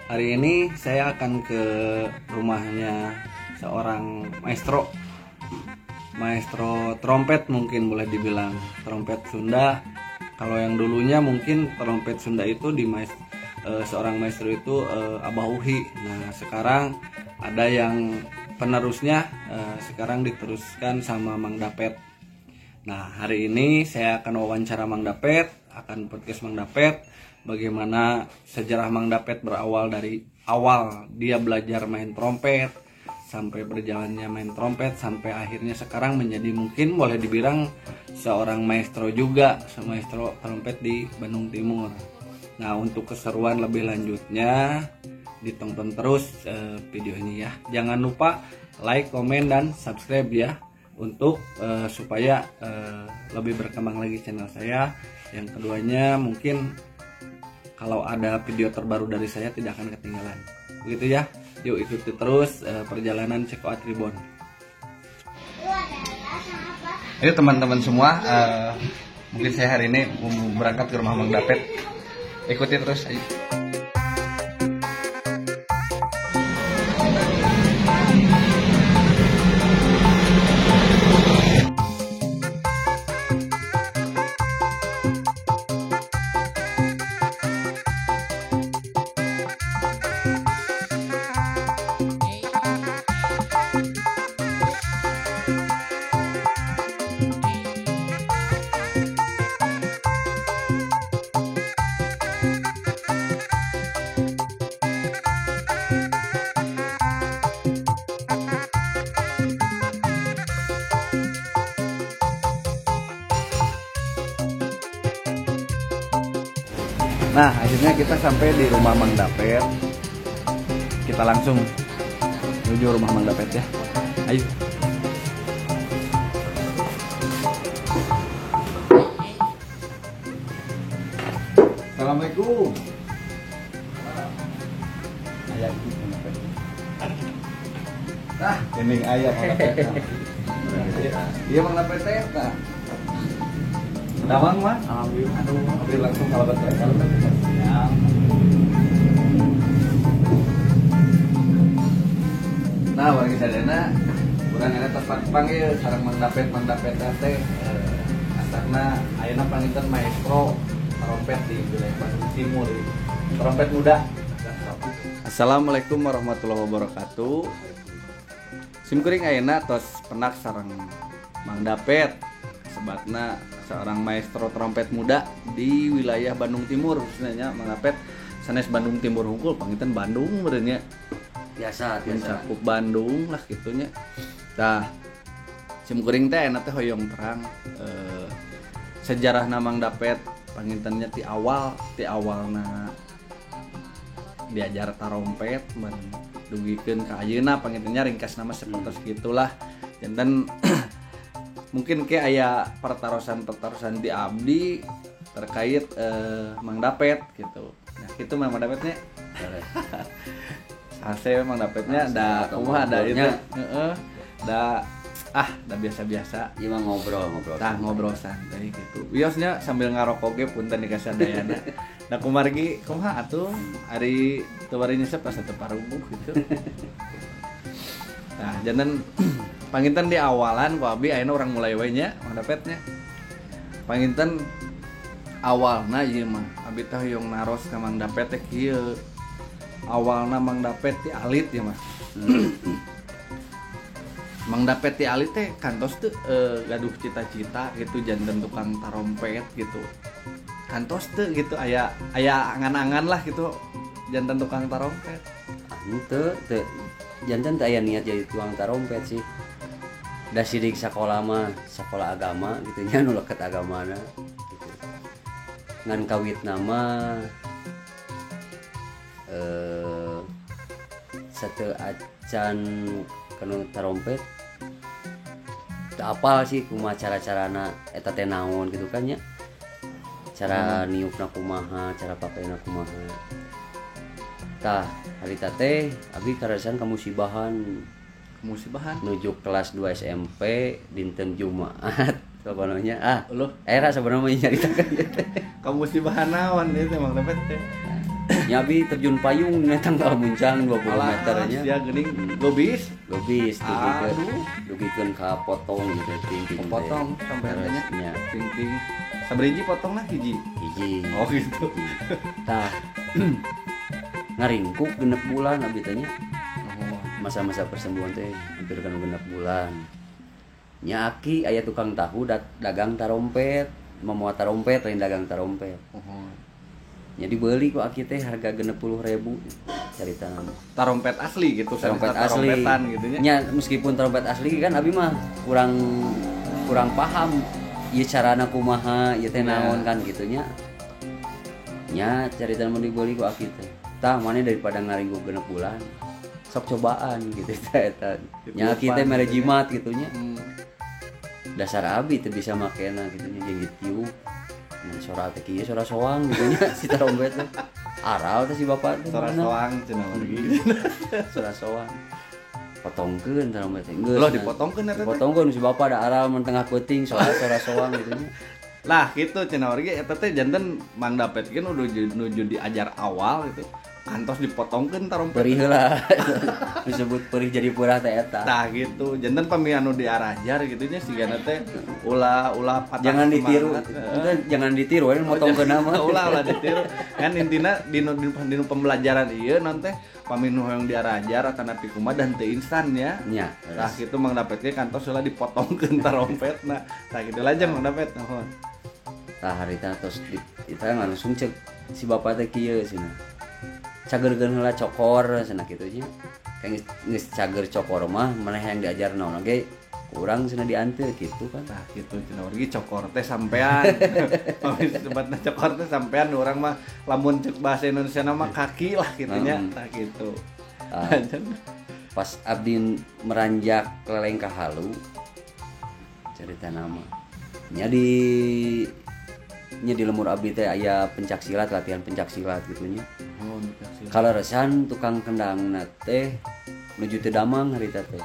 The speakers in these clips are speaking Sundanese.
Hari ini saya akan ke rumahnya seorang maestro. Maestro trompet mungkin boleh dibilang, trompet Sunda. Kalau yang dulunya mungkin trompet Sunda itu di seorang maestro itu Abah Uhi. Nah, sekarang ada yang penerusnya, sekarang diteruskan sama Mang Dapet. Nah, hari ini saya akan wawancara Mang Dapet, akan podcast Mang Dapet, bagaimana sejarah Mang Dapet berawal dari awal dia belajar main trompet sampai berjalannya main trompet sampai akhirnya sekarang menjadi mungkin boleh dibilang seorang maestro juga, maestro trompet di Bandung Timur. Nah, untuk keseruan lebih lanjutnya ditonton terus video ini ya. Jangan lupa like, komen, dan subscribe ya untuk supaya lebih berkembang lagi channel saya. Yang keduanya mungkin kalau ada video terbaru dari saya tidak akan ketinggalan. Begitu ya. Yuk ikuti terus perjalanan Ceko Atribon. Ayo teman-teman semua, mungkin saya hari ini mau berangkat ke rumah Mang Dapet. Ikuti terus, ayo. Nah, akhirnya kita sampai di rumah Mang Dapet. Kita langsung menuju rumah Mang Dapet ya. Ayo. Assalamualaikum. Ayah itu Mang Dapet. Nah, ini ayah Mang Dapet. Iya Mang Dapet teh. Nah. Damang mah, alhamdulillah. Aduh, ambil langsung kalau betul kalau siang. Nah, wargi sadayana, urang aya tempat panggil sareng Mang Dapet, Mang Dapet teh asarna ayeuna panginten maestro trompet di wilayah Bandung Timur. Trompet muda. Assalamualaikum warahmatullahi wabarakatuh. Simkuring ayeuna tos penak sareng Mang Dapet, sebatna seorang maestro trompet muda di wilayah Bandung Timur, khususnya Mang Dapet sanes Bandung Timur hungkul panginten Bandung meureun nya. Biasa, biasa. Mencakup Bandung lah kitunya. Tah, simkuring teh ayeuna teh hoyong terang sejarahna Mang Dapet pangintennya ti awal, ti awalna diajar tarompet mun dugikeun ka ayeuna pangintennya ringkasna mah sapertos kitulah. Janten mungkin ke aya pertarosan-pertarosan di abdi terkait Mang Dapet gitu. Nah, itu Mang Dapetnya. Sase Mang Dapetnya da kumaha da itu. Heeh. Da da biasa-biasa. Ieu mah ngobrol-ngobrol. Tah ngobrol santai gitu. Wiosnya sambil ngarokok ge punten dikasadayana. Da kumargi kumaha atuh ari teu bari nyesep asa teu parubuh gitu. Nah, janten panginten di awalan ku abi ayeuna urang mulai we nya Mang Dapetnya. Panginten awalna ieu mah abi teh hoyong naros ka Mang Dapet teh kieu. Awalna Mang Dapet ti alit ya mah. Mang Dapet ti alit teh kantos teu gaduh cita-cita gitu janten tukang tarompet gitu. Kantos teu gitu aya aya angan-angan lah gitu janten tukang tarompet. Henteu teu janten teu aya niat jadi tukang tarompet sih. Da sidik sakola mah sekolah agama gitu nya nu leket agamana gitu. Ngan kawitna mah sateu acan kanu tarompet teu apal sih kumaha cara-carana eta teh naon gitu kan nya. Cara niupna kumaha, cara pakena kumaha. Tah harita teh abi karasan kamusibahan. Kemusibahan menuju kelas 2 SMP dinten Jumat sebenarnya loh era sebenarnya nyaritakan kamusibahan naon ieu teh Mang Dapet teh. Nya abi terjun payung dina tangkal muncang 20 meter nya. Ya geuning gobis. Gobis dugikeun ka potong gitu ting-ting. Potong sampai nya. Ting-ting. Sabriji potongna hiji. Hiji. Oh gitu. Tah. Ngaringkuk genep bulan abi teh nya. Masa-masa persembuhan teh hampir kana genep bulan. Nya aki aya tukang tahu dagang tarompet, memuat tarompet lain dagang tarompet. Jadi beli ku aki teh harga 60.000 carita tarompet asli gitu, tarompet asli gitu nya. Nya meskipun tarompet asli kan abi mah kurang paham ieu carana kumaha ieu teh naon kan gitu nya. Nya carita mun dibeli ku aki teh. Tah maneh daripada ngaringgu 6 bulan sok cobaan gitu teh eta. Nya aki teh mere jimat gitu nya. Dasar abi teh bisa makena gitu nya jeung ditiup. Nah, sora teh kieu sora soang gitu nya si tarompet teh. Aral teh si bapak teh. Sora soang cenah wargi. Sora soang. Potongkeun tarompet teh. Geus. Loh dipotongkeun eta teh. Dipotongkeun si bapak da aral mun tengah peuting sora soang gitu nya. Lah kitu cenah wargi eta teh janten Mang Dapet kan udah nuju diajar awal gitu. Kantos dipotongkeun tarompet. Perih heula. Disebut perih jadi purah teh eta. Tah gitu. Janten pami anu diarajar gitu nya sigana teh ulah patah. Jangan ditiru. Jangan ditiru we motongkeun mah. Ulah ditiru. Kan intina dinu pembelajaran ieu non teh pami nu hoyong diarajar atanapi kumaha dan teu instan ya. Nya. Tah kitu Mang Dapet ge kantos heula dipotongkeun tarompetna. Tah kitu lajeng Mang Dapet nuhun. Tah harita tos kita langsung cek si bapak teh kieu cenah. Cagerkeun heula cokor cenah kitu nya. Kayak geus cager cokor mah maneh yang diajar naon oge kurang cenah dianteur kitu kan. Tah kitu cenah wargi cokor teh sampean. Pami sebatna cokor teh sampean urang mah lamun cek bahasa Indonesia mah kaki lah kitu nya. Tah kitu. Pas abdi meranjak leleng ka halu cerita nama. Nya di lemur abdi teh aya pencak silat, latihan pencak silat gitu nya. Oh, kaleresan tukang kendangna teh nuju teu damang harita teh.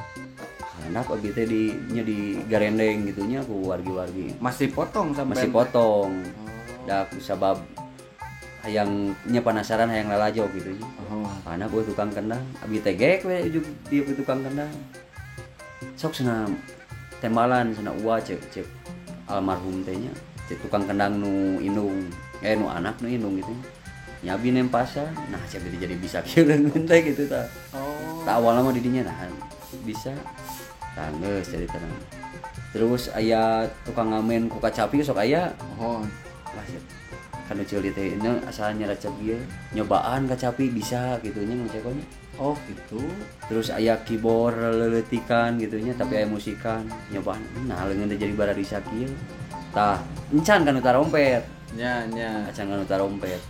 Handap abdi teh di nya di garendeng gitu nya ku wargi-wargi. Masih potong sampai masih potong. Oh. Da sabab hayang nya penasaran hayang lalajo gitu nya. Oh. Handap eueuh tukang kendang, abdi teh gek we ujug dieu tukang kendang. Sok cenah tembalan cenah uwa cek almarhum teh nya. Cek tukang kendang nu indung, nu anak nu indung gitu. Nya abi nempasan, nah cek jadi bisa kieu teh gitu tah. Oh. Tah awalna mah di dinya nah bisa. Tah geus jadi tenang. Terus aya tukang ngamen ku kacapi sok aya. Oh. Lah cek kan ceuli teh nya asal nyeracep ieu nyobaan kacapi bisa gitu nya mun cekonya. Oh gitu. Terus aya keyboard leleutikan gitu nya tapi aya musikan nyobaan nah leungeun teh jadi bararisa kieu. Tah, encan kan tarompet. Nya nya. Acan kan tarompet.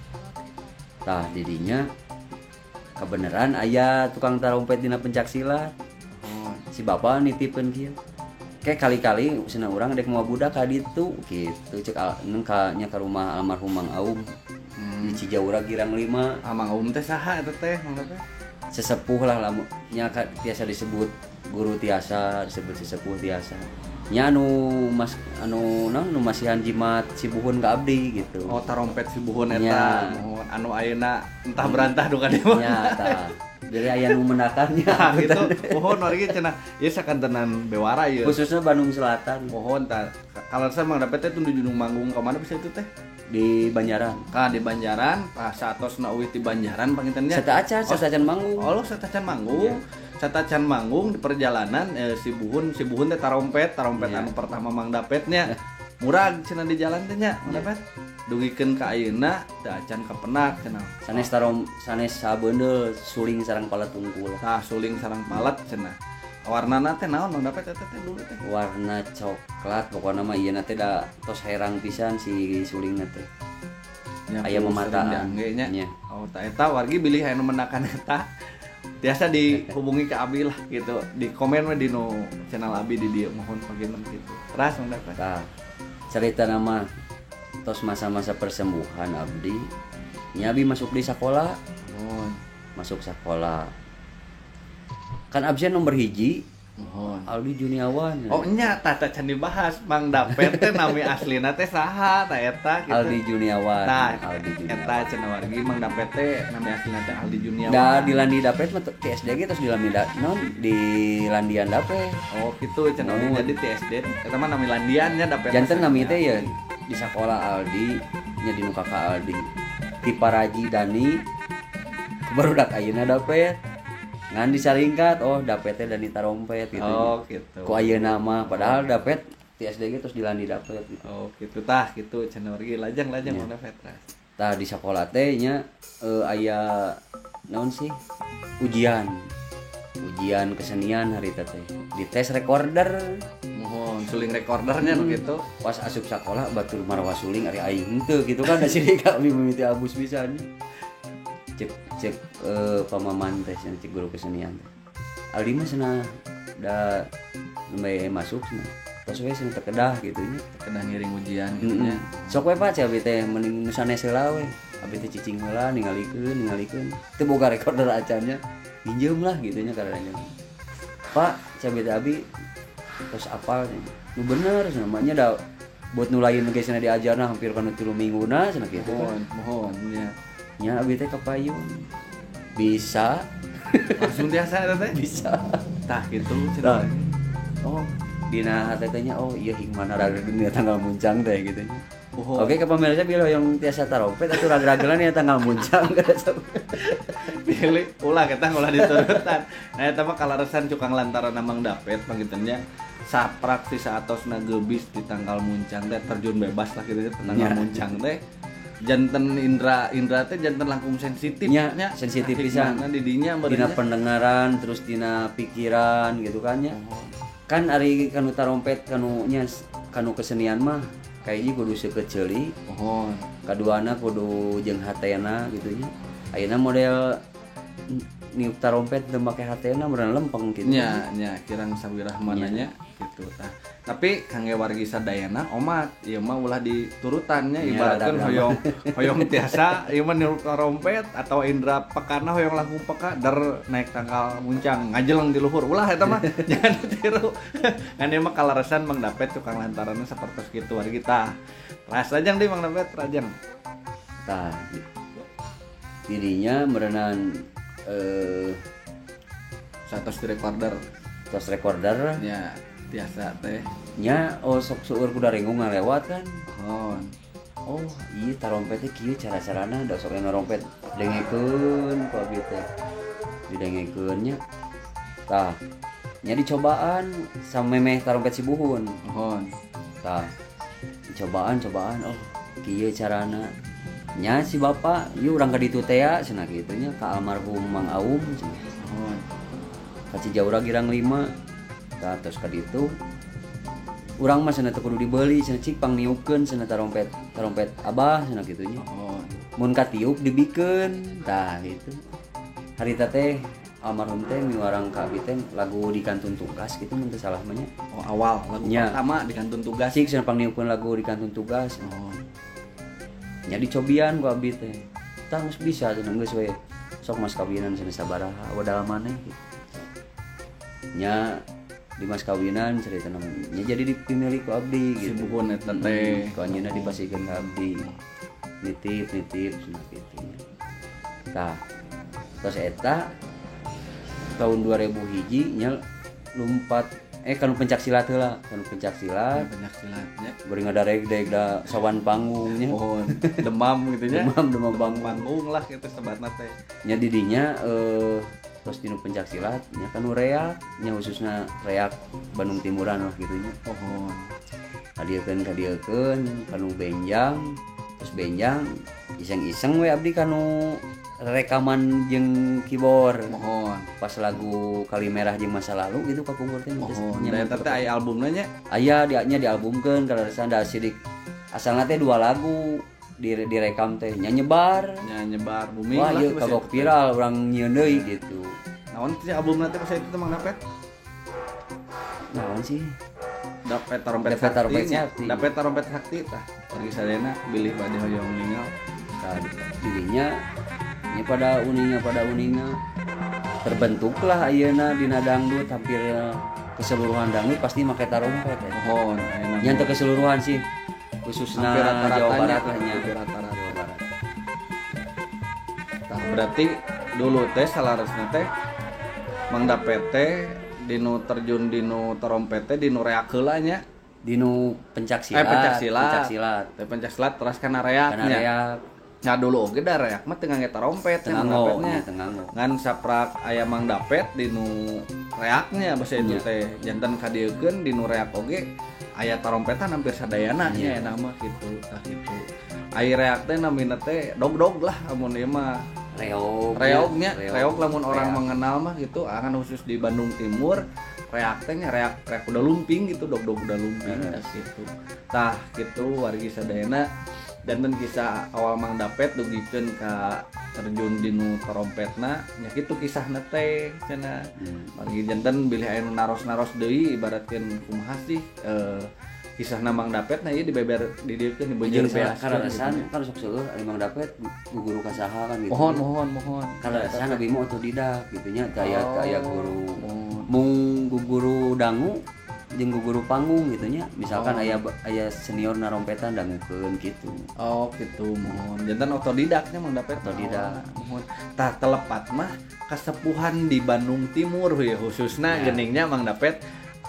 Tah didinya kebenaran aya tukang tarompet dina pencak silat. Oh. Si bapak nitipkeun kieu. Kayak kali-kali cenah urang dek moal budak ka ditu kitu cek ka nya ka rumah almarhum Mang Aum. Di Cijaura Girang 5. Ah, Mang Aum teh saha eta teh Mang teh? Sesepuh lah lamun nya tiasa disebut guru tiasa, disebut sesepuh tiasa. Nya anu mas anu naon nu masihan jimat si buhun ka abdi gitu. Oh, tarompet si buhun eta. Anu ayeuna entah berantah duka di mana. Nya tah. Jadi aya nu mendakannya. Nah, gitu. Pohon wargi cenah ieu sakantenan bewara ieu. Khususnya Bandung Selatan. Pohon tah. Kalau saya Mang Dapet teh nuju manggung ka mana bisa itu teh? Di Banjaran. Ka di Banjaran, pas saatosna eueuh di Banjaran panginten nya. Satacan manggung. Oh, satacan manggung. Satacan manggung di perjalanan si buhun teh tarompet yeah. Anu pertama Mang Dapetnya. Murag cenah di jalan teh nya, Mang Dapet. Dugikeun ka ayeuna teu acan kapenak cenah. Sanes sanes sabeundel suling sareng palet tungkul. Tah suling sareng palet cenah. Warnana teh naon Mang Dapet eta teh dulu teh? Warna coklat pokona mah ieu na teh da tos herang pisan si sulingna teh. Aya memataan nya. Oh, tah eta wargi bilih aya nu mendakan eta. Biasa dihubungi ke Abi lah gitu. Di komen we di nu channel Abi di dieu mohon paginten gitu. Teras Mang Dapet. Tah. Cerita nama tos masa-masa persembuhan abdi. Nya abi masuk di sekolah. Oh. Masuk sekolah. Kan absen nomor 1 Mohon. Aldi Juniawan. Oh nya tah tah can dibahas Mang Dapet teh nami aslina teh saha tah eta gitu. Aldi Juniawan. Tah Aldi Juniawan. Eta cenah wargi Mang Dapet teh nami aslina teh Aldi Juniawan. Da di Landi Dapet mah ti SD ge terus di Landi non di Landian Dapet. Oh gitu cenah oh. Jadi ti SD eta mah nami Landian nya Dapet. Janten nami teh ya di sakola Aldi nya di nu kakak Aldi. Ti Paraji Dani barudak ayeuna Dapet. Ngan disaringkat, oh Dapet teh Dani Tarompet gitu. Oh gitu. Ku ayeuna mah padahal Dapet ti SD ge terus di Landi Dapet gitu. Oh gitu tah gitu cenah wargi lajang-lajang Mang Dapet. Tah di sakola teh nya aya naon sih? Ujian. Ujian kesenian harita teh. Di tes recorder. Mohon suling recordernya nu kitu. Pas asup sakola batur marwa suling ari aing henteu gitu kan da sirik abdi mimiti abus pisan. Cek pamaman teh cek guru kesenian teh. Aldi mah cenah da nembe masuk cenah. Tos we cenah teu kedah gitu nya. Kedah ngiring ujian gitu nya. Sok we Pak cek abdi teh mending nu sanes heula we. Abdi teh cicing heula ningalikeun. Teu boga recorder acan nya. Minjem lah gitu nya kadang. Pak cek abdi teh abi tos apal nya. Nu bener cenah mah nya da buat nu lain ge cenah diajarna hampir kana 3 mingguna cenah kitu. Mohon nya. Nya abi teh kapayun. Bisa langsung biasa eta teh bisa tah gitu cenah. Oh dina hate teh nya oh ieu hikmahna ragrag tanggal muncang teh gitu nya. Oh. Oke ke pamirsa bila hoyong tiasa tarompet atuh ragraglan ya tanggal muncang. Pilih ulah kita ulah diturutan. Nah eta mah kalaresan cukang lantaran Mang Dapet panggitan nya saprak si saatosna geubis di tanggal muncang teh terjun bebas lah gitu tanggal muncang teh. Janten indra teh janten langkung sensitif nya, sensitif pisan di dinya dina pendengaran terus dina pikiran gitu kan nya. Oh. Kan ari kanu tarompet kanu nya kanu kesenian mah kayaknya kudu seukeut ceuli. Oh. Kaduana kudu jeung hatena gitu nya. Ayeuna model niup tarompet teu make hatena meureun lempeng gitu. Nya nya kirang sawirahmana nya gitu tah. Tapi kangge wargi sadayana omat ieu mah ulah diturutannya ibaratkeun hoyong hoyong tiasa ieu mah niup tarompet atau indra pekana hoyong langkung peka der naik tangkal muncang ngajeleng di luhur ulah eta mah jangan ditiru. Ngan ieu mah kalaresan Mang Dapet tukang lantaranna sapertos kitu wargi tah. Ras lajang deui Mang Dapet rajang. Tah. Dirinya meureunan satos di recorder. Tos recorder nya tiasa teh nya oh sok seueur kuda rengung ngalewat kan. Oh. Oh iya tarompet teh kieu cara-carana da sok ngarompet dengekeun ku abdi teh. Didengekeun nya. Tah nya dicobaan samemeh tarompet si buhun. Mohon. Tah dicobaan oh kieu carana. Nya si bapak ieu urang ka ditu teh cenah kitu nya ka almarhum Mang Aum cenah. Mohon. Ka Cijaura Girang 5. Tah terus ka ditu urang mah cenah teu kudu dibeuli cenah cik pangniupkeun cenah tarompet abah cenah kitu nya. Oh. Mun katiup dibikeun tah gitu. Harita teh almarhum teh miwarang ka abi teh lagu di kantun tugas gitu mun teu salah mah nya. Oh awal lagu nya. Pertama di kantun tugas. Cik cenah pangniupkeun lagu di kantun tugas. Oh. Nya dicobian ku abi teh. Tah geus bisa cenah geus we. Sok mas kawinan cenah sabaraha wadal maneh gitu. Nya di mas kawinan cerita namanya jadi dipimilih ku abdi gitu. Si buhun eta teh. Ku anjeunna dipasihkeun ka abdi. Nitip cenah kitu. Tah. Terus eta tahun 2001 nya lumpat kanu pencak silat heula, kanu pencak silat. Pencak silat nya. Bari ngadareg-deg da sawan panggung nya. Oh, demam gitu nya. Demam panggung lah kitu sebatna teh. Nya di dinya terus dinu pencak silat nya kanu reak nya khususna reak Bandung Timuran lah gitu nya. Oh. Kadieukeun kanu benjang, terus benjang iseng-iseng we abdi kanu rekaman jeung keyboard. Mohon. Pas lagu Kali Merah jeung Masa Lalu gitu kapungkur teh. Mohon. Da eta teh aya albumna nya? Aya nya dialbumkeun kaleresan da sidik. Asalna teh 2 lagu direkam teh nya nyebar. Nya nyebar bumi wah, lah. Wah, ieu kagok viral urang nyieun deui gitu. Naon sih albumna teh pas itu teh Mang Dapet? Naon sih? Dapet Tarompet Sakti. Dapet Tarompet Sakti tah. Wargi sadayana bilih bade hoyong ningal. Tah dirinya nya pada uninga terbentuklah ayeuna dina dangdut hampir Keseluruhan dangdut pasti make tarompet ya. Mohon ayeuna. Nya teu keseluruhan sih. Khususna Jawa Barat lah nya. Hampir rata-rata. Jawa Barat. Tah berarti dulu teh salaresna teh Mang Dapet teh dinu terjun dinu trompet teh dinu reak heula nya. Dinu pencak silat. Pencak silat. Pencak silat. Teh pencak silat teras kana reak Kana nya. reak. Nya dulu oge da reak mah teu ngangge trompet nya Mang Tenganggo, Dapetnya. nya tenganggo. Ngan saprak aya Mang Dapet dinu reaknya basa itu teh janten kadieukeun dinu reak oge aya tarompetan hampir sadayana nya nya mah kitu tah kitu. Ai reak teh namina teh dog-dog lah amun ieu mah Reog. reognya, reog lamun orang Reak. mengenal mah gitu akan khusus di Bandung Timur reak teh nya reak reak udah lumping gitu dog-dog udah lumping tah gitu. Tah kitu wargi sadayana danten kisah awal Mang Dapet dugikeun ka terjun dinu trompetna nya kitu kisahna teh cenah. Wargi janten bilih aya nu naros-naros deui ibaratkeun kumaha sih kisahna Mang Dapet nah ieu dibeber didieukeun dibejer Jeung beaskeun karasan gitu. kan sok seueur ari Mang Dapet guru ka saha kan gitu. Mohon mohon mohon. Karasan abi mah otodidak gitu nya teu aya Oh, teu aya guru. mohon. Mung guru dangu jeung guru panggung gitu nya. Misalkan aya aya senior narompetan dangukeun gitu. Oh gitu mohon. Janten otodidaknya Mang Dapet. Otodidak. Oh, mohon. Tah telepat mah kasepuhan di Bandung Timur ya khususna Ya. geningnya Mang Dapet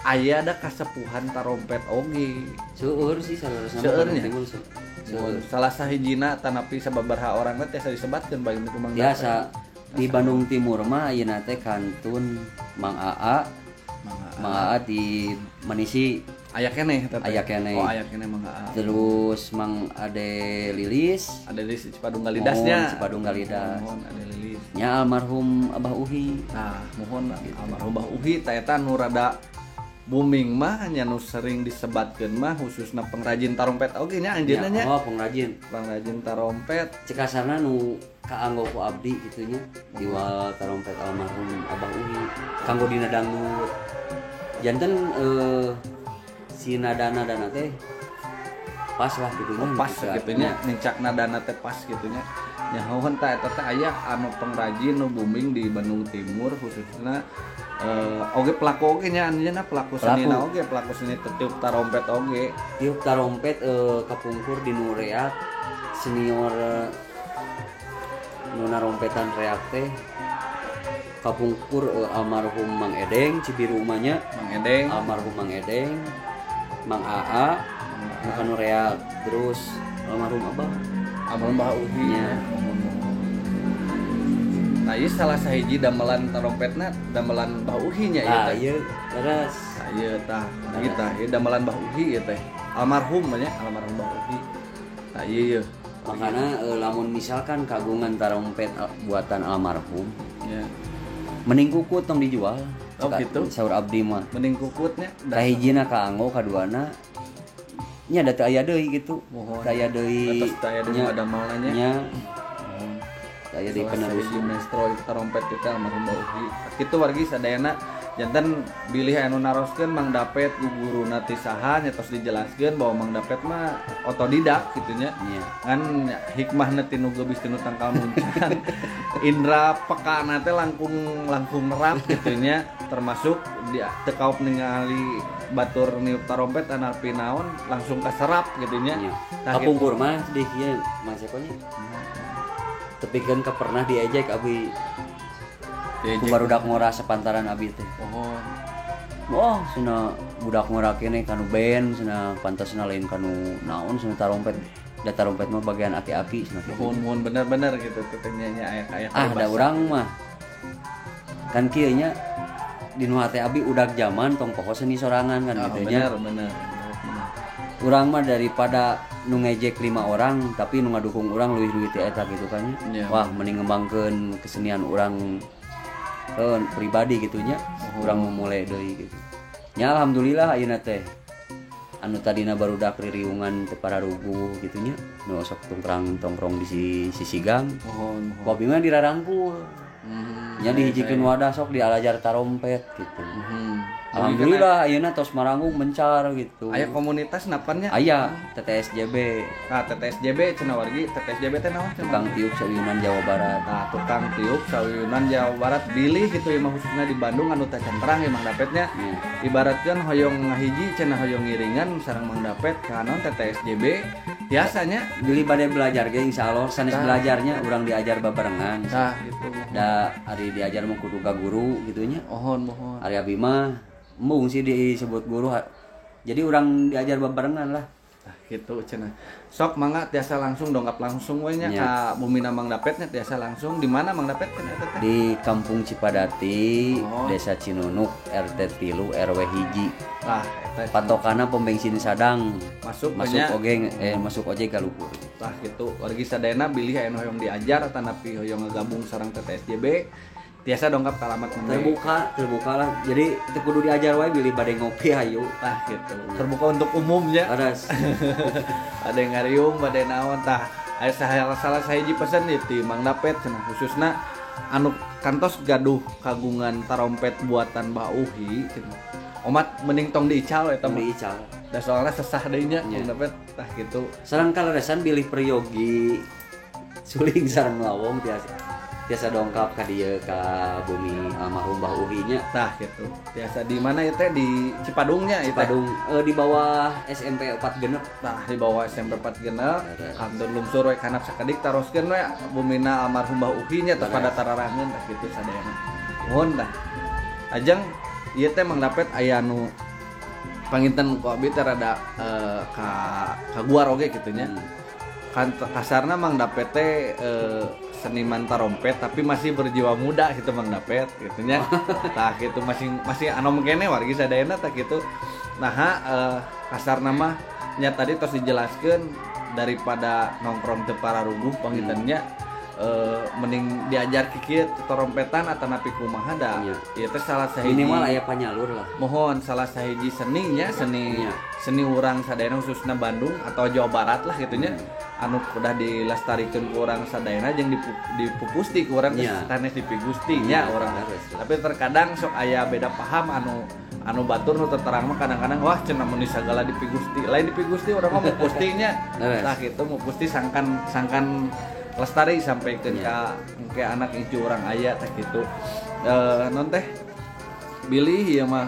aya ada kasepuhan tarompet oge. Seueur sih saleresna mah Seueur Bandung nya? Timur seueur. Salah sahijina tanapi sababaraha orang teh tiasa disebatkeun bagi ku Mang Dapet. Biasa di Bandung Timur mah ayeuna teh kantun Mang Aa, Mang Aa. Mang Aa di Manisi, Aya keneh eta teh. Aya keneh. Oh aya keneh Mang Aa. terus Mang Ade Lilis, Ada di Cipadung Galidasnya. Mohon, Cipadung Galidas. Mohon ada Lilis. Nya almarhum Abah Uhi. Nah, mohon almarhum Bah Uhi ta eta nu rada booming mah nya nu sering disebatkeun mah khususna pengrajin tarompet oge nya anjeunna nya. Oh, pengrajin. Pengrajin tarompet Cekasarna nu kaanggo ku abdi gitu nya diwal tarompet almarhum Abah Uhi kanggo dina dangdut. Janten si nada-nadana teh pas lah gitu nya. oh, pas gitu nya nincak nadana teh pas gitu nya. Nya heuheun ta eta teh aya anu pengrajin nu booming di Bandung Timur khususna oge pelaku oge nya anjeunna pelaku senina oge pelaku seni tiup tarompet oge. Tiup tarompet kapungkur di nu reak senior nu narompetan reak teh kapungkur almarhum Mang Edeng Cibiru mah nya. Mang Edeng Almarhum Mang Edeng, Mang Aa, nu kanu reak, terus almarhum Abah. Almarhum Bah Uhi. Nya. Nah, ieu salah sahiji damelan tarompetna damelan Bah Uhi nya ieu Nah, teh. ieu terus Nah, ieu tah, ieu tah, ieu damelan Bah Uhi ieu teh. Almarhum nya, almarhum Bah Uhi. Nah, ieu ieu. makana lamun misalkan kagungan tarompet buatan almarhum, Ya. mending kukut tong dijual. Oh, gitu? Saur abdi mah. Mending kukutnya Kahijina kaanggo kaduana nya da teu aya deui gitu. Mohon. Teu aya deui. Atas teu aya deui Nya, madamelna nya. nya. Teu aya deui Salah penerus. sahiji maestro tarompet kita almarhum Bah Uhi. Kitu wargi sadayana janten bilih anu naroskeun Mang Dapet guguruna ti saha nya tos dijelaskeun bahwa Mang Dapet mah otodidak kitu nya. Nya. Ngan hikmahna tinu geubis tinu tangkal muncang indra pekana teh langkung langkung nerap kitu nya termasuk dia teu kaop ningali batur niup tarompet anapi naon langsung kaserap kitu nya. Nya. Tah kitu. Kapungkur mah di ieu Mas Eko nya. Tepikeun ka pernah diejek abi Diejek. ku barudak ngora sepantaran abi teh. Mohon. Wah, cenah budak ngora kene kanu band, cenah pantasna lain kanu naon cenah tarompet. Da tarompet mah bagian aki-aki cenah kitu. Mohon mohon bener-bener gitu teh nya nya aya aya Ah, da urang mah. Kan kieu nya di nu hate abi udak zaman tong poho seni sorangan kan Ah, gitu nya. bener bener bener. Urang mah daripada nu ngejek 5 orang tapi nu ngadukung urang leuwih-leuwih ti eta gitu kan nya. Iya. Wah, mending ngembangkeun kesenian urang pribadi gitu nya. Urang memulai deui gitu. Nya alhamdulillah ayeuna teh anu tadina barudak ririungan teu pararuguh gitu nya. Nu sok tongkrang tongkrong di sisi gang. Mohon mohon. Ku abi mah dirarangkul. Nya dihijikeun wadah sok dialajar tarompet gitu. Alhamdulillah ayeuna tos maranggung mencar gitu. Aya komunitas napannya? Aya TTSJB. Nah, TTSJB cenah wargi, TTSJB teh naon? Tukang Tiup Sauyunan Jawa Barat. Nah, Tukang Tiup Sauyunan Jawa Barat bilih gitu ieu mah khususna di Bandung anu teh can terang Mang Dapetnya. Ibaratkan hoyong ngahiji cenah hoyong ngiringan sareng Mang Dapet ka naon TTSJB biasanya bilih bade belajar ge insyaallah sanes belajarnya urang diajar babarengan. Tah gitu. Da ari diajar mah kudu ka guru gitu nya. Mohon mohon. Ari abi mah embung sih disebut guru. Jadi urang diajar babarengan lah. Tah gitu cenah. Sok mangga tiasa langsung dongkap langsung we nya ka bumina Mang Dapetnya tiasa langsung. Di mana Mang Dapet cenah eta teh? Di Kampung Cipadati, Desa Cinunuk, RT 3 RW 1. Tah eta patokana pom bensin Sadang. Masuk oge masuk ojek ka luhur. Tah gitu. Wargi sadayana bilih aya nu hoyong diajar atanapi hoyong ngagabung sareng TTSJB tiasa dongkap ka alamat mending. Terbuka lah. Jadi teu kudu diajar wae bilih bade ngopi hayu. Tah gitu. Terbuka untuk umumnya. Aras. Ada yang ngariung bade naon tah. Aya salah sahiji pesen ieu ti Mang Dapet cenah khususna anu kantos gaduh kagungan tarompet buatan Mbah Uhi cenah. Omat mending tong diical eta mah. Diical. Da soalna sesah deui nya Mang Dapet tah gitu. Sareng kaleresan bilih peryogi suling sareng lawong tiasa dongkap ka dieu ka bumi almarhum Mbah Uhi nya. Tah gitu. Tiasa di mana ieu teh di Cipadungnya ieu teh. Cipadung di bawah SMP 4 Genep. Tah di bawah SMP 4 Genep. Kantor lungsur we kanap sakedik taroskeun we bumina almarhum Mbah Uhi nya tos pada tararangeun tah kitu sadayana. Nuhun tah. Ajeng ieu teh Mang Dapet aya nu panginten ku abi teh rada ka kaguar oge kitu nya. Kan kasarna Mang Dapet teh seniman tarompet tapi masih berjiwa muda gitu Mang Dapet gitu nya. Tah gitu masih anom kene wargi sadayana tah gitu. Naha kasarna mah nya tadi tos dijelaskeun daripada nongkrong teu pararuguh panginten nya mending diajar kikieu torompetan atanapi kumaha da ieu teh salah sahiji minimal aya panyalur lah. Mohon salah sahiji seninya seni urang sadayana khususna Bandung atau Jawa Barat lah gitu nya. Anu udah dilestarikeun ku urang sadayana jeung dipupusti ku urang sanes dipigusti nya urang. Tapi terkadang sok aya beda paham anu batur nu terang mah kadang-kadang wah cenah mun sagala dipigusti. Lain dipigusti urang mah mupusti nya. Tah kitu mupusti sangkan lestari sampai ke ke anak incu orang aya tah kitu. Non teh bilih ieu mah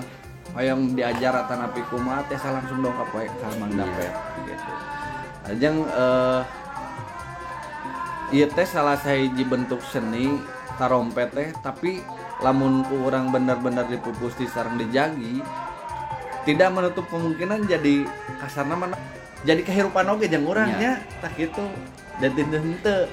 hoyong diajar atanapi kumaha teh langsung dongkap wae ka Mang Dapet gitu. Ajeng ieu teh salah sahiji bentuk seni tarompet teh tapi lamun ku urang bener-bener dipupusti sareng dijagi tidak menutup kemungkinan jadi kasarna mana jadi kehirupan oge jeung urang nya tah kitu. Dan henteu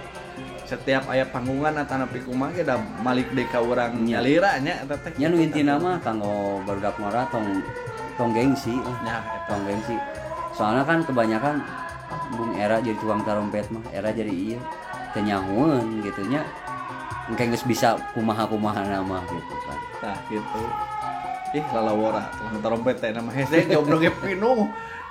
setiap aya panggungan atanapi kumaha ge da malik deui ka urang nyalira nya eta teh. Nya nu intina mah kanggo barudak ngora tong gengsi nya eta tong gengsi. Soalna kan kebanyakan bung era jadi tukang tarompet mah era jadi ieu teu nyahoeun gitu nya. Engke geus bisa kumaha-kumaha nama gitu kan. Tah gitu. Ih lalawora tukang tarompet teh nama hese jomblo ge pinuh.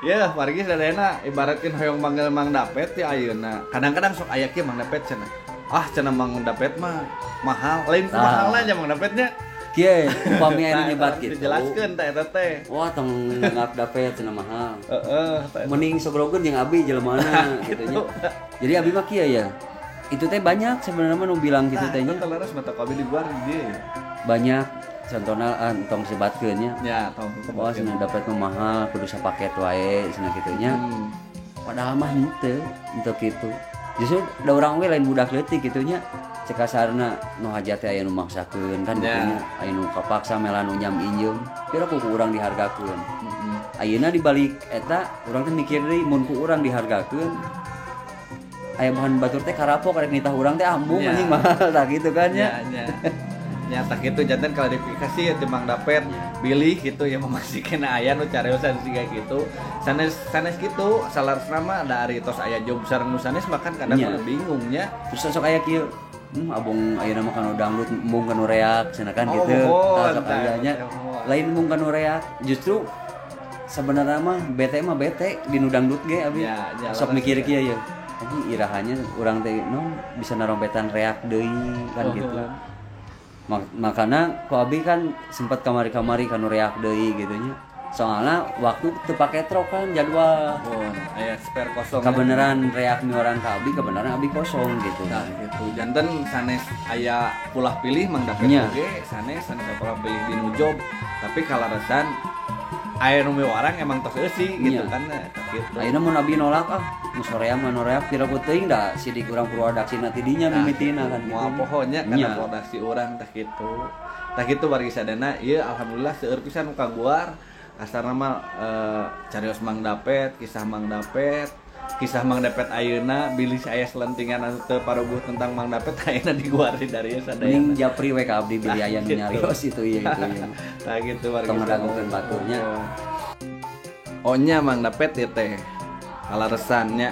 Ya, wargi sadayana ibaratkeun hoyong manggil Mang Dapet ya ayeuna. Kadang-kadang sok aya kieu Mang Dapet cenah. Ah cenah Mang Dapet mah mahal, lain kumaha aja Mang Dapetnya. Kieu upami aya nyebat kitu. Dijelaskeun teh eta teh. Wah, tong nganggap Dapet cenah mahal. Heeh, mending sogrogeun jeung abi jelemana kitu nya. Jadi abi mah kieu ya. Itu teh banyak sebenarnya mah nu bilang kitu teh nya. Tah, leres mata ku abi di luar di dieu ya. Banyak contohna entong sebatkeun nya. Ya, tong. Wah, cenah Dapet mah mahal, kudu sapaket wae cenah kitu nya. Padahal mah henteu kitu. Justru da urang we lain budak leutik kitu nya. Cek kasarna nu hajat teh aya nu maksakeun kan kitu nya. Aya nu kapaksa melah nu nyam injeum. Pira ku urang dihargakeun. Ayeuna dibalik eta urang teh mikir deui mun ku urang dihargakeun aya bahan batur teh karapok rek nitah urang teh ambung anjing mahal tah kitu kan nya. Nyata gitu jantan klarifikasi ya ti Mang Dapet bilih gitu ya masih kena aya nu cariosan siga gitu sanes sanes gitu salarasna mah da ari tos aya job sareng nu sanes mah kan kadang yeah. Bingung nya terus sok aya kieu abong ayeuna mah kanu dangdut embung kanu reak cenah kan gitu tah sok aya nya lain embung kanu reak justru sebenarnya mah bete mah bete di nu dangdut ge abi ya, sok mikir kieu ya anjing irahanya urang teh non bisa narompetan reak deui kan gitu. Makana ku abi kan sempat kamari-kamari kanu reak deui gitu nya. Soalnya waktu teu pake truk kan jadwal. Oh, aya spare kosong. Kebenaran reak miwaran ka abi, kebenaran abi kosong gitu. Nah, gitu. Janten sanes aya pulah pilih Mang Dapet oge, sanes pola pilih dinu job, tapi kalaresan aya nu miwarang emang tos eusi gitu kan gitu. Ayeuna mun abi nolak ah, nu sorea mah nu reak pira teuing da sidik urang produksi na ti dinya mimitina kan. Moal poho nya kana produksi urang tah kitu. Tah kitu wargi sadana ieu alhamdulillah seueur pisan nu kaguar. Kasarna mah carios Mang Dapet, kisah Mang Dapet, kisah Mang Dapet ayeuna bilih aya selentingan anu teu paruguh tentang Mang Dapet ayeuna diguari dari sadayana. Mending japri we ka abdi bilih aya nu nyarios itu ieu itu ieu. Tah kitu wargi. Tong ngadagokeun baturnya. Oh nya Mang Dapet ieu teh kalaresan nya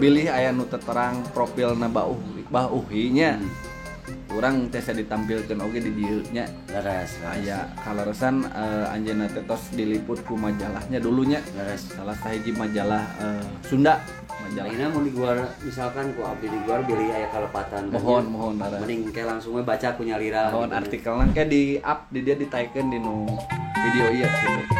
bilih aya nu teu terang profilna Bah Uhi nya. Urang tiasa ditampilkeun oge di dieu nya. Leres. Aya kalaresan anjeunna teh tos diliput ku majalahnya dulunya. Leres. Salah sahiji majalah Sunda, majalah. Ayeuna mun diguar misalkan ku abdi diguar bilih aya kalepatan. Mohon leres. Mending ke langsung we baca ku nyalira. Mohon artikelna ke di up di dia ditaikeun di nu video ieu gitu.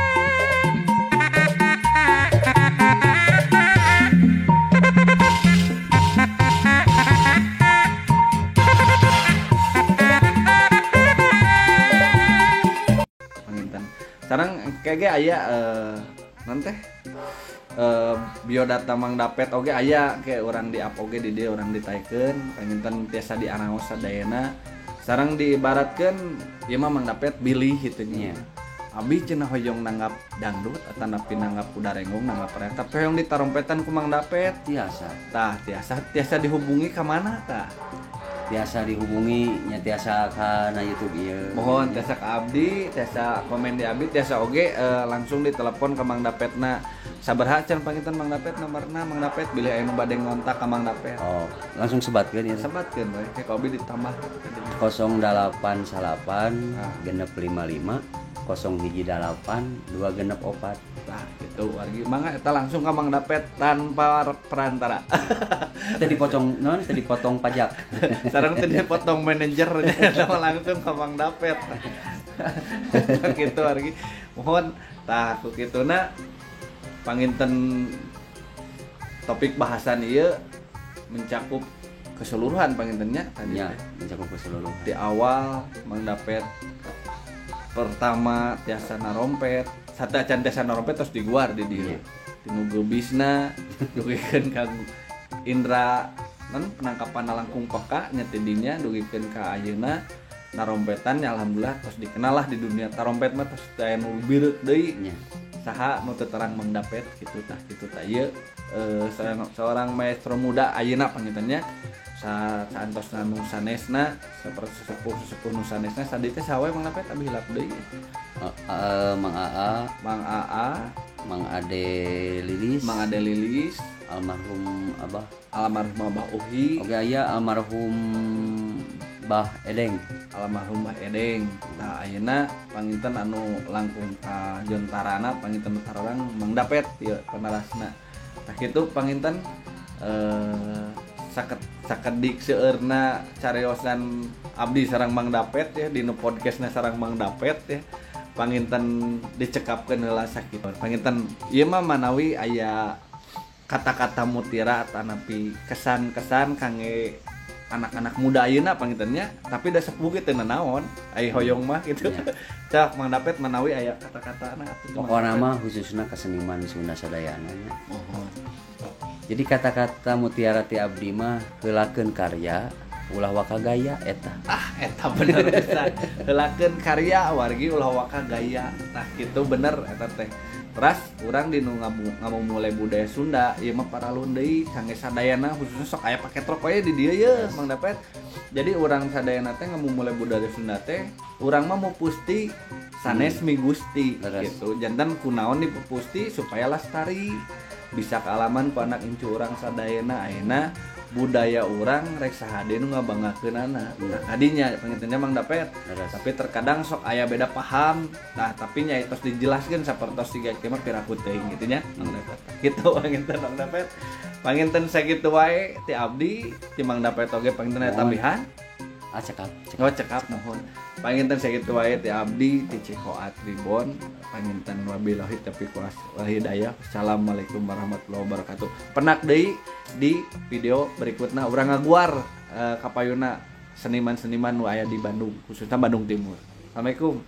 Sekarang kayaknya aya nanti biodata Mang Dapet oge aya kayak orang di up oge di dia orang ditaikeun panginten tiasa dianaos sadayana. Sareng diibaratkeun ieu mah Mang Dapet bilih kitu nya. Abi cenah hoyong nanggap dangdut atanapi nanggap kuda renggong nanggap reak tapi hoyong ditarompetan ku Mang Dapet tiasa. Tah tiasa dihubungi ka mana tah? Tiasa dihubungi nya tiasa kana YouTube ieu. Mohon tiasa ka abdi, tiasa komen di abdi, tiasa oge langsung ditelepon ka Mang Dapetna. Sabaraha can panginten Mang Dapet nomorna Mang Dapet bilih aya nu bade ngontak ka Mang Dapet. Oh, langsung sebatkeun ieu. Sebatkeun we, ka abdi ditambah 089 655 018 264. Tah gitu wargi mangga eta langsung ka Mang Dapet tanpa perantara. Teu dipotong non, teu dipotong pajak. Sareng teu dipotong manajer langsung ka Mang Dapet. Gitu wargi. Mohon tah ku kituna panginten topik bahasan ieu mencakup keseluruhan pangintennya tadi. Ya, mencakup keseluruhan. Di awal Mang Dapet pertama tiasa narompet, satu acan tiasa narompet terus diguar di dieu. Tinu geubisna dugikeun ka indra non penangkapan langkung peka nya ti dinya dugikeun ka ayeuna narompetan nya alhamdulillah terus dikenal lah di dunia tarompet mah terus aya nu bireuk deui. Saha nu teu terang Mang Dapet kitu tah kitu tah ieu seorang maestro muda ayeuna pangintennya saantosna nu sanesna sapertos sesepuh nu sanesna sadi teh saha we Mang Dapet abdi hilap deui. Mang AA, Mang AA, Mang Ade Lilis, Mang Ade Lilis, almarhum Abah, almarhum Abah Uhi. Oke aya almarhum Bah Edeng, almarhum Bah Edeng. Tah ayeuna panginten anu langkung ka jontarana panginten tarorang Mang Dapet ieu panarasna. Tah kitu panginten sakedik seueurna cariosan abdi sareng Mang Dapet ya dinu podcastna sareng Mang Dapet ya. Panginten dicekapkeun heula sakitu. Panginten ieu mah manawi aya kata-kata mutiara atanapi kesan-kesan kangge anak-anak muda ayeuna pangintennya tapi da sepuh ge teu nanaon ai hoyong mah gitu. Cak Mang Dapet manawi aya kata-katana atuh. Pokona mah khususna keseniman Sunda sadayana nya. Jadi kata-kata mutiara ti abdi mah heulakeun karya ulah waka gaya eta. Ah eta bener pisan. Heulakeun karya wargi ulah waka gaya. Tah kitu bener eta teh. Teras urang dinu ngamumule budaya Sunda ieu mah paralun deui kangge sadayana khususnya sok aya paketrok we di dieu ye Mang Dapet. Jadi urang sadayana teh ngamumule budaya Sunda teh urang mah mupusti sanes migusti gitu. Janten kunaon dipupusti supaya lestari bisa kealaman ku anak incu urang sadayana ayeuna budaya urang rek saha deui nu ngabanggakeunana. Nah kadinya pangintennya Mang Dapet. Tapi terkadang sok aya beda paham. Nah tapi nya tos dijelaskeun sapertos siga kieu mah piraku teuing kitu nya Mang Dapet. Kitu panginten Mang Dapet. Panginten sakitu wae ti abdi ti Mang Dapet oge panginten aya tambihan. Ah, cekap, cekap. Oh, cekap, mohon. Panginten sakitu wae ti abdi ti Cikoat Tribon. Panginten wabillahi taufiq wal hidayah. Assalamualaikum warahmatullahi wabarakatuh. Penak deui di video berikutna urang ngaguar kapayuna seniman-seniman nu aya di Bandung, khususnya Bandung Timur. Assalamualaikum.